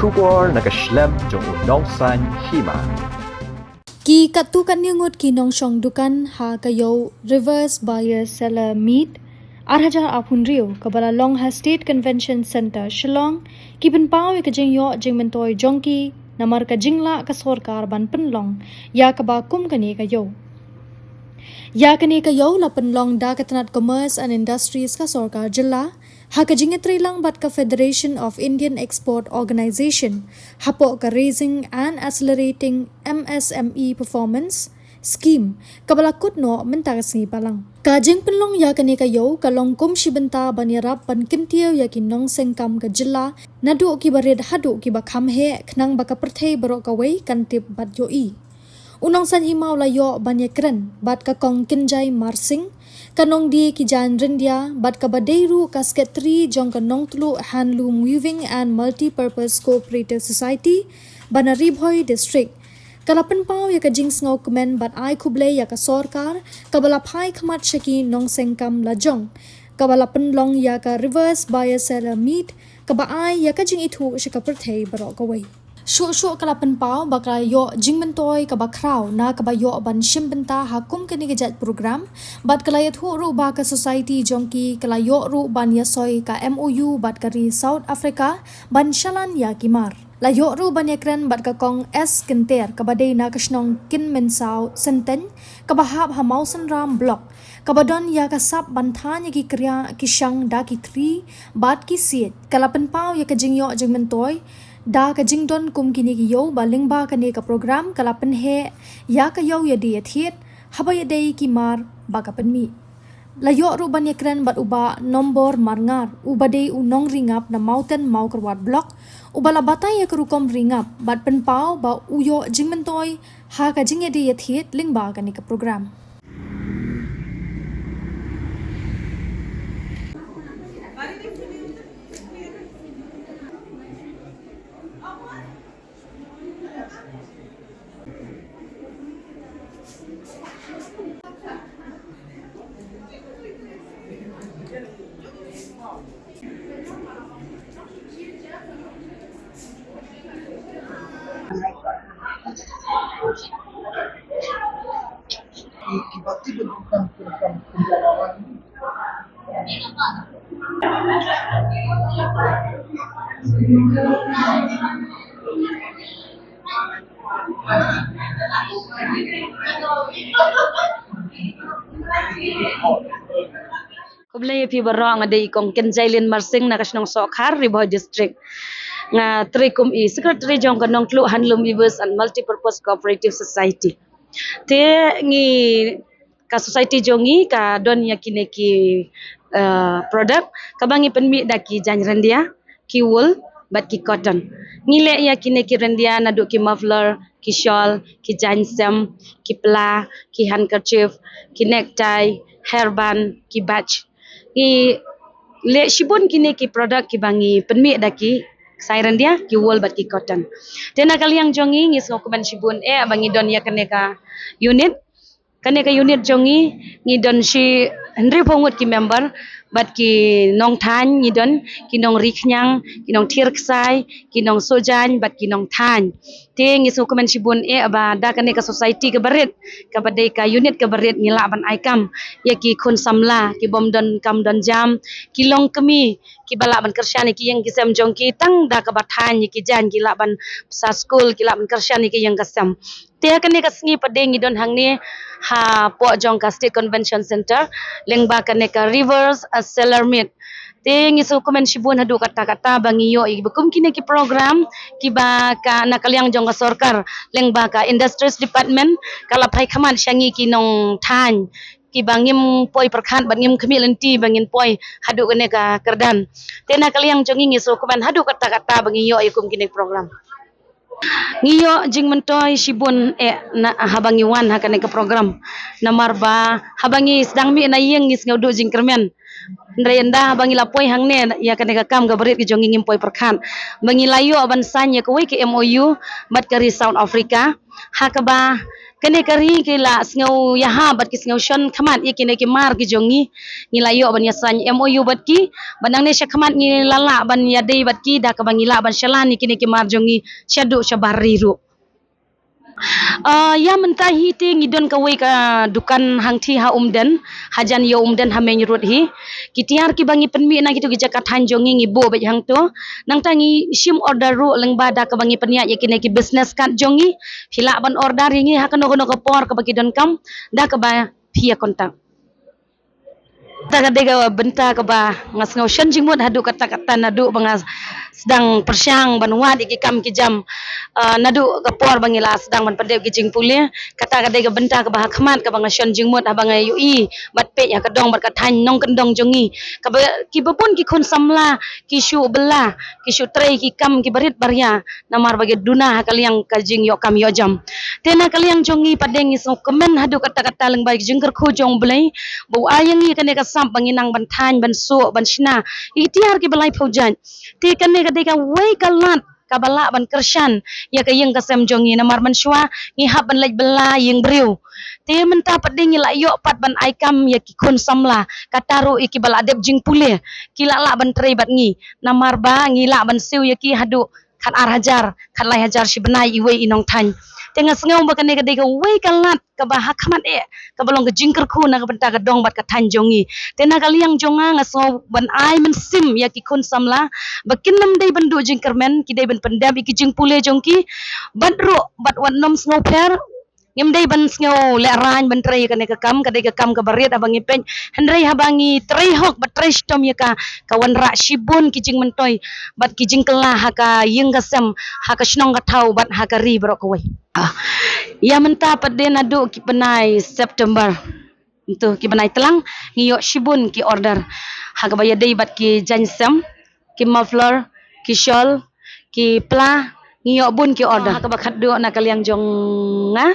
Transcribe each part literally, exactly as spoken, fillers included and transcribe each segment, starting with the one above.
Khubor na ka shlem jong u Nongsaiñ Hima. Ki katto katne ngut ki nongshong dukan ha ka ïew Reverse Buyer Seller Meet ar hajar arphew hynriew kaba la long ha State Convention Centre Shillong, ki pynpaw ïa ka jingïoh jingmyntoi jong ki namar ka jinglah ka sorkar ban pynlong ïa kaba kum kane ka ïew. Ïa kane ka ïew la pynlong da ka tnat Commerce and Industries ka sorkar jylla ha ka jingïatreilang bad ka Federation of Indian Export Organisation hapoh ka Raising and Accelerating M S M E Performance Scheme kaba la kut noh mynta ka sngi Balang. Ka jingpynlong ïa kane ka ïew ka long kum shi bynta ban ïarap ban kyntiew ïa ki nongseng kam ka jylla, naduh kiba rit haduh kiba kham heh, khnang ba ka pyrthei baroh kawei kan tip bad ïohi. U Nongsaiñ Hima u la ïoh ban ïakren bad ka Kong Kynjai Marsing, ka nongdie ki jaiñ ryndia bad kaba dei ruh ka Secretary jong ka Nongtluh Handloom Weaving and Multipurpose Cooperative Society, Banaribhoi District. Ka la pynpaw ïa ka jingsngewkmen bad ai khublei ïa ka sorkar kaba la phai khmat sha ki nongseng kam lajong kaba la pynlong ïa ka Reverse Buyer Seller Meet kaba ai ïa ka jingithuh sha ka pyrthei baroh kawei. Shuh shuh ka la pynpaw ba ka la ïoh jingmyntoi kaba khraw na kaba ïoh ban shim bynta ha kum kane ka jait program, bad ka la ïathuh ruh ba ka society jong ki ka la ïoh ruh ban ïasoi ka M O U bad ka ri South Africa ban shalan ïa ki mar. La ïoh ruh ban ïakren bad ka Kong S Kynter kaba dei na ka shnong Kynmynsaw Synteng kaba hap ha Mawsynram Block, kaba don ïa ka sap ban thaiñ ïa ki kriah ki shang da ki thri bad ki siej. Ka la pynpaw ïa ka jingïoh jingmyntoi da ka jingdon kum kine ki ïew ba lyngba kane ka program ka la pynheh ïa ka ïew ïadie ïathied haba ïadei ki mar ba ka pynmih. La ïoh ruh ban ïakren bad u Bah Nombor Marngar uba dei u nongri ngap na Mawten Mawkyrwat Block, uba la batai ïa ka rukom ri ngap bad pynpaw ba u ïoh jingmyntoi ha ka jingïadie ïathied lyngba kane ka program. Khublei ïa phi baroh, nga dei i Kong Kynjailin Marsing na ka shnong Sohkhar, Ri Bhoi District. Nga trei kum i Secretary jong ka Nongtluh Handloom Weavers and Multipurpose Cooperative Society. Te ngi, ka society jong ngi ka don ïa kine ki, eh, product kaba ngi pynmih da ki jaiñ ryndia, ki wool bad ki cotton. Ngi leh ïa kine ki ryndia naduh ki muffler, ki shawl, ki jaiñ sem, ki pla, ki handkerchief, ki necktie, hairband, ki badge. Ngi leh shibun kine ki product kiba ngi pynmih da ki ksai ryndia, ki wool bad ki cotton. Te na ka liang jong ngi, ngi sngewkmen shibun eh ba ngi don ïa kane ka unit. Kane ka unit jong ngi, ngi don shi hynriewphew ngut ki member, bad ki nongthaiñ ngi don, ki nongri khñiang, ki nongthir ksai, ki nongsuh jaiñ bad ki nongthaiñ. Te ngi sngewkmen shibun eh ba da kane ka society kaba rit, kaba dei ka unit kaba rit, ngi lah ban ai kam ïa ki khun samla ki bym don kam don jam, ki longkmie kiba lah ban kyrshan ïa ki ïing ki sem jong ki tang da kaba thaiñ ïa ki jaiñ, ki lah ban sa skul, ki lah ban kyrshan ïa ki ïing ki sem. Te ha kane ka sngi pat de ngi don hangne hapoh jong ka State Convention Centre lyngba kane ka Reverse Seller Meet. Te ngi sngewkmen shibun haduh katta katta ba ngi ïoh ïa kiba kum kine ki program kiba ka na ka liang jong ka sorkar lyngba ka Industries Department ka la phai khmat sha ngi ki nongthaiñ kiba ngim poi pyrkhat bad ngim khmih lynti ba ngin poi haduh kane ka kyrdan. Te na ka liang jong ngi ngi sngewkmen haduh katta katta ba ngi ïoh ïa kum kine ki program. Ngi ïoh jingmyntoi shibun eh na haba ngi wan ha kane ka program. Namar ba haba ngi sdang mih na ïing ngi sngew duh jingkyrmen. Hynrei ynda ba ngi la poi hangne ïa kane ka kam ka barit ka jong ngi ngim poi pyrkhat ba ngi la ïoh ban sign ïa kawei ka M O U bad ka ri South Africa. Ha kaba kane ka ri ki la sngew ïahap bad ki sngew shon khmat ïa kine ki mar ki jong ngi. Ngi la ïoh ban ïa sign M O U bad ki, bad nangne sha khmat ngi la lah ban ïadei bad ki da kaba ngi lah ban shalan ïa kine ki mar jong ngi shaduh shabar ri ruh. Ah, ïa mynta hi te ngi don kawei ka dukan hangthie ha Umden, hajan ïa Umden ha main road hi. Ki tiar kiba ngi pynmih na kito ki jaka thaiñ jong ngi ngi buh beit hangto. Nangta ngi shim order ruh lyngba da kaba ngi pynïaid ïa kine ki business card jong ngi. Phi lah ban order ïa ngi ha kano kano ka por kaba ki donkam da kaba phi ïa contact. Kata ka dei ka bynta kaba nga sngew shon jingmut haduh katta katta naduh ba nga sdang pyrshang ban wad ïa ki kam ki jam, ah, naduh ka por ba ngi la sdang ban pyndep ki jingpule. Kata ka dei ka bynta kaba ha khmat kaba nga shon jingmut haba nga ïohi bad peit ha ka dong bad ka thaiñ nongkyndong jong ngi, kaba kiba bun ki khun samla ki shu bylla, ki shu trei ki kam kiba rit ba ria namar ba ki duna ha ka liang ka jingïoh kam ïoh jam. Te na ka liang jong ngi pat de ngi sngewkmen haduh katta katta lyngba ki jingkyrkhu jong U Blei ba u ai ïa ngi kane ka sap ba ngi nang ban thaiñ, ban suh, ban shna ïa ki tiar kiba laiphew jait. Te kane ka dei kawei ka lad kaba lah ban kyrshan ïa ka ïing ka sem jong ngi namar mynshuwa ngi hap ban leit bylla ïing briew. Te mynta pat de ngi la ïoh pat ban ai kam ïa ki khun samla, kata ruh ïa kiba la dep jingpule ki la lah ban trei bad ngi namar ba ngi lah ban siew ïa ki haduh khat ar hajar, khat lai hajar shi bnai iwei i nongthaiñ. Te nga sngew ba kane ka dei kawei ka lad kaba ha khmat eh kaba long ka jingkyrkhu na ka bynta ka dong bad ka thaiñ jong ngi. Te na ka liang jong nga nga sngew ban ai mynsiem ïa ki khun samla ba kin ym dei ban duh jingkyrmen, ki dei ban pyndep ïa ki jingpule jong ki. Bad ruh bad wat nym sngew pher, ngim dei ban sngew lehraiñ ban trei ïa kane ka kam, ka dei ka kam kaba rit haba ngi peit. Hynrei haba ngi trei hok bad trei shitom ïa ka, ka wanrah shibun ki jingmyntoi bad ki jingkylla ha ka ïing ka sem, ha ka shnong ka thaw bad ha ka ri baroh kawei. Ah, ïa mynta pat de naduh ki bnai September, to ki bnai tlang, ngi ïoh shibun ki order ha kaba ïadei bad ki jaiñsem, ki muffler, ki shawl, ki pla, ngi ïoh bun ki order. Ha kaba khatduh na ka liang jong nga,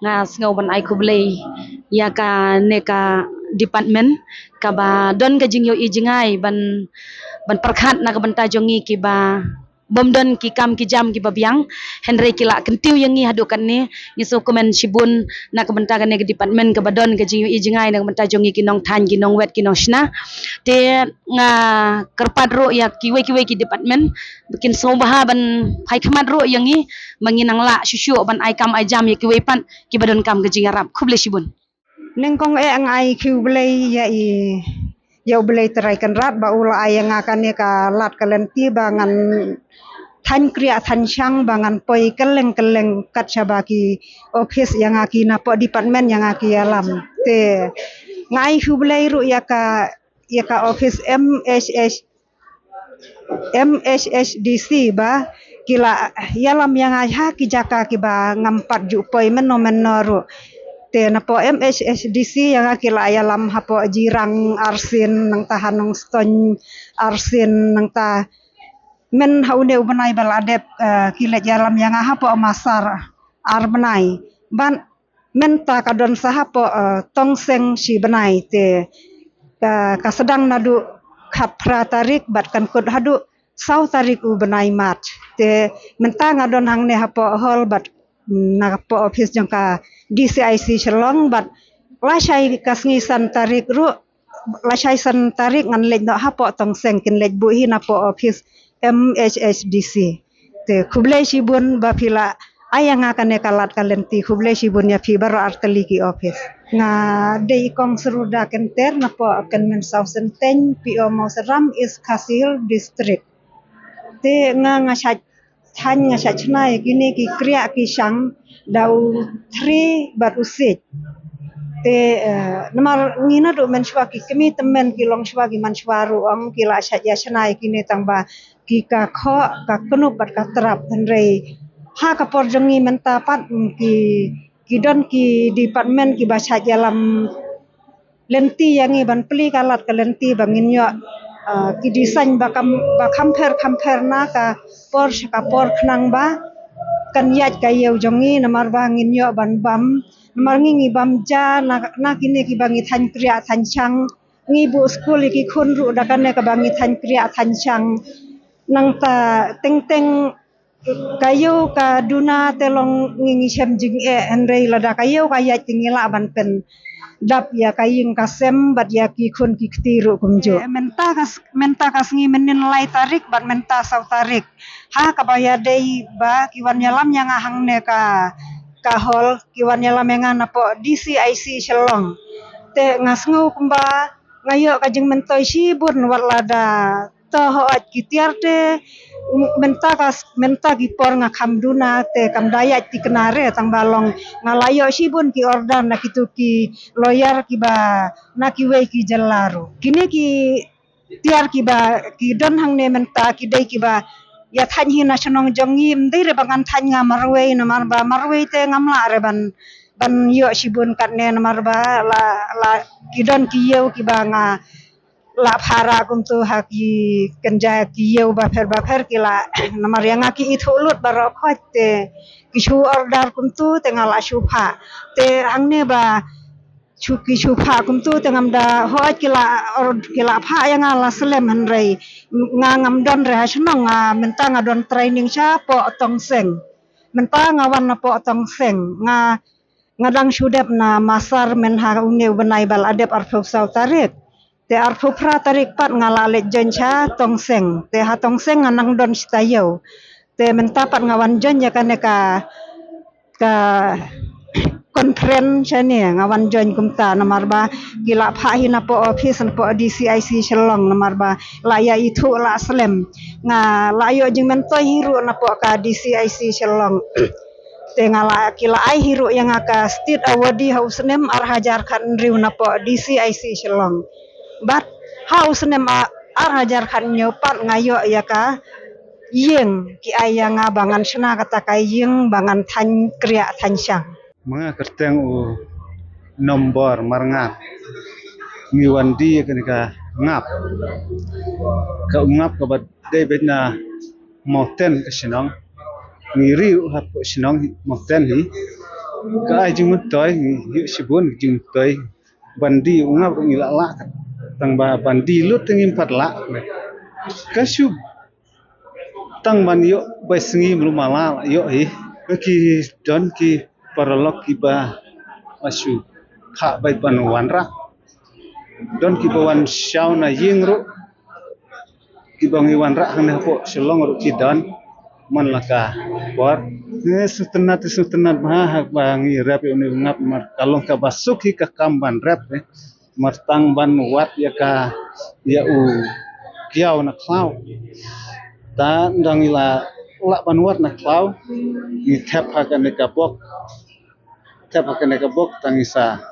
nga sngew ban ai khublei ïa kane ka department kaba don ka jingïohi jngai ban, ban pyrkhat na ka bynta jong ngi kiba bym don ki kam ki jam kiba biang, hynrei ki la kyntiew ïa ngi haduh katne. Ngi sngewkmen shibun na ka bynta kane ka department kaba don ka jingïohi jngai na ka bynta jong ngi ki nongthaiñ, ki nongwet, ki nongshna. Te nga kyrpad ruh ïa kiwei kiwei ki department ba kin sngewbha ban phai khmat ruh ïa ngi ba ngin nang lah shuh shuh ban ai kam ai jam ïa kiwei pat kiba donkam ka jingïarap. Khublei shibun. Nyngkong eh nga ai khublei ïa i, ïa U Blei Trai Kynrad ba u la ai ïa nga kane ka lad ka lynti ba ngan thaiñ kriah thaiñ shang ba ngan poi kylleng kylleng kat shaba ki office ïa nga ki, napoh department ïa nga ki ïalam. Te nga ai khublei ruh ïa ka, ïa ka office M H H M H H D C ba ki la ïalam ïa nga ha ki jaka kiba ngam pat ju poi mynno mynno ruh. Te napoh M H H D C ïa nga ki la ïalam hapoh Jirang arsien, nangta ha Nongstoiñ arsien, nangta myn ha une u bnai ba la dep, eh, ki leit ïalam ïa nga hapoh Masar ar bnai. Ban mynta ka don sa hapoh, eh, Tongseng shi bnai. Te ka, ka sdang naduh khatphra tarik bad kan kut haduh saw tarik u bnai March. Te mynta nga don hangne hapoh hall bad, mm, napoh office jong ka D C I C Shillong bad lashai ka sngi san tarik ruh, lashai san tarik ngan leit noh hapoh Tongseng, kin leit buh hi napoh office M H H D C. Te khublei shibun ba phi la ai ïa nga kane ka lad ka lynti, khublei shibun ïa phi baroh artylli ki office. Nga dei i Kong Sruda Kynter napoh Kynmen Saw Synteng, P O Mawsynram, East Khasi Hills District. Te nga, nga shait thaiñ, nga shait shna ïa kine ki kriah ki shang da u thri bad u siej. Te, eh, namar ngi naduh mynshuwa ki kmie tymmen ki longshuwa ki manshuwa ruh ong ki la shait ïa shna ïa kine tang ba ki ka khoh, ka knup bad ka trap, hynrei ha ka por jong ngi mynta pat, mm, ki, ki don ki department kiba shait ïalam lynti ïa ngi ban plie ka lad ka lynti ba ngin ïoh, ah, ki design ba kham, ba kham pher kham pher na ka por sha ka por khnang ba kan ïaid ka ïew jong ngi, namar ba ngin ïoh ban bam, namar ngi ngi bam ja na, na kine kiba ngi thaiñ kriah thaiñ shang Ngi buh skul ïa ki khun ruh da kane kaba ngi thaiñ kriah thaiñ shang. Nangta teng teng ka ïew ka duna te long ngi ngi shem jingeh, hynrei lada ka ïew ka ïaid te ngi lah ban pyndap ïa ka ïing ka sem bad ïa ki khun ki kti ruh kumjuh. Mynta ka s-, mynta ka sngi mynnin lai tarik bad mynta saw tarik, ha kaba ïadei ba ki wan ïalam ïa nga hangne ka, ka hall, ki wan ïalam ïa nga napoh D C I C Shillong. Te nga sngew kumba nga ïoh ka jingmyntoi shibun, wat lada to hooid ki tiar te mynta ka s-, mynta ki por nga kham duna te kam da ïaid thikna re, tang ba long nga la ïoh shibun ki order na kitu ki lawyer kiba na kiwei ki jylla ruh. Kine ki tiar kiba ki don hangne mynta ki dei kiba ïa thaiñ hi na shnong jong ngi, ym dei re ba ngan thaiñ nga marwei, namar ba marwei te ngam lah re ban, ban ïoh shibun katne, namar ba la, la ki don ki ïew kiba nga la phara kumtu ha ki kynja ki ïew bapher bapher ki la namar ïa nga ki ithuh lut baroh khoit te ki shu order kumtu te nga la shu phah. Te hangne ba shu ki shu phah kumtu te ngam da hooid ki la or ki la phah ïa nga la slem, hynrei nga ngam don re ha shnong, nga mynta nga don training shapoh Tongseng. Mynta nga wan napoh Tongseng, nga nga dang shu dep na master mynha une u bnai ba la dep arphew saw tarik. Te arphew phra tarik pat nga la leit join sha Tongseng. Te ha Tongseng nga nang don shi taïew. Te mynta pat nga wan join ïa kane ka, ka conference shane, nga wan join kumta namar ba ki la phah hi napoh office napoh D C I C Shillong, namar ba la ïa ithuh la slem. Nga la ïoh jingmyntoi hi ruh napoh ka D C I C Shillong. Te nga la, ki la ai hi ruh ïa nga ka state award ha u snem ar hajar khathynriew napoh D C I C Shillong. Bad ha u snem a-, ar hajar khathynñiew pat nga ïoh ïa ka ïing, ki ai ïa nga ba ngan shna kata ka ïing ba ngan thaiñ kriah thaiñ shang. Ma nga kyrteng u Nombor Marngar. Ngi wan die ïa kane ka ngap. Ka ngap kaba dei beit na Mawten ka shnong. Ngi ri ruh hapoh shnong Mawten hi. Ka ai jingmyntoi, ngi ïoh shibun jingmyntoi. Ban die u ngap ruh ngi la lah. Tang ba ban die lut te ngim pat lah. Ka shu tang ban ïoh bai sngi mlu mala la ïoh hi. Ki don ki paralok kiba shu phah bai ban wanrah. Don kiba wan shaw na ïing ruh. Kiba ngi wanrah hangne hapoh Shillong ruh ki don. Man la ka por. Ngi sngewtynnat, sngewtynnat bha haba ngi rep ïa une u ngap, namar ka long kaba suk hi ka kam ban rep, eh. Namar tang ban wad ïa ka, ïa u kiaw na khlaw. Te ynda ngi la lah ban wad na khlaw, ngi thep ha kane ka bok. Thep ha kane ka bok tang ngi sa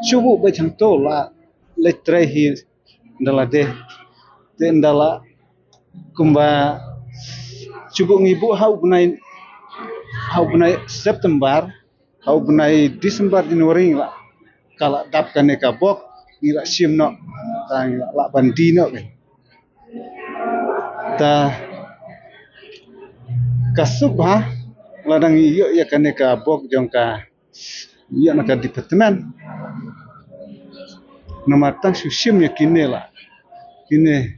shu buh beit hangto, la leit trei hi ynda la dei. Te ynda la kumba shu buh, ngi buh ha u bnai, ha u bnai September, ha u bnai December, January ngi la, ka la dap kane ka bok, ngi la shim noh, te ngi la lah ban die noh beit. Te ka suk bha lada ngi ïoh ïa kane ka bok jong ka, ïa na ka department. Namar tang shu shim ïa kine la, kine,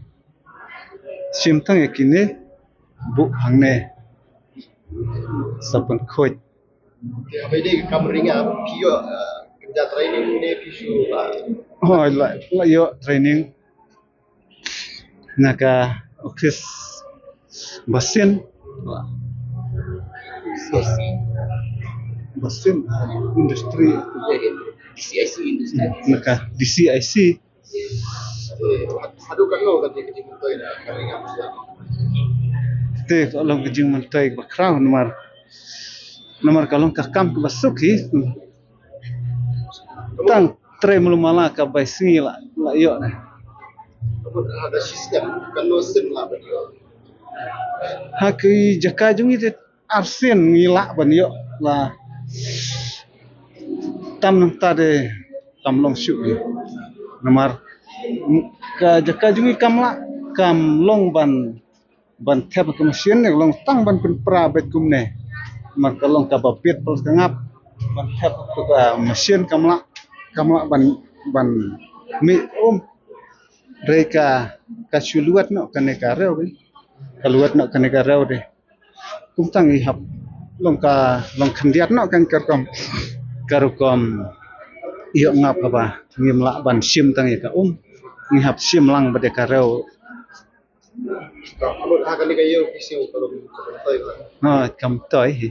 shim tang ïa kine, buh hangne sa pynkhuid. Te haba ïadei ka kam ring, ah, phi ïoh, ah, kynja training ne phi shu, ah? Oh, la, la ïoh training na ka office Basin. Basin, ah, industry. D C I C industry. Na ka D C I C. Haduh katno ka dei ka jingmyntoi na ka ring? Te ka long ka jingmyntoi ba khraw namar, namar ka long ka kam kaba suk hi. Tang trei mlu mala ka bai sngi la, la ïoh na. Ha ki jaka jong ngi te arsien ngi lah ban ïoh la. Tam nangta de kam long shuh ïa. Namar ka jaka jong ngi kam lah, kam long ban, ban thep ka machine ne, long tang ban pynpra beit kumne. Namar ka long kaba bit pal ka ngap ban thep ka machine kam lah, kam lah ban, ban mih um. Re ka, ka shu luat noh kane ka rew de. Ka luat noh kane ka rew de. Kum tang i hap long ka, long khyndiat noh kan ka rukom, ka rukom ïoh ngap haba ngim lah ban shim tang ïa ka um. Ngi hap shim lang bad ïa ka rew. Ka lut ha kane ka ïew ki siew ka long ka long toi ka. Ha, kam toi hi.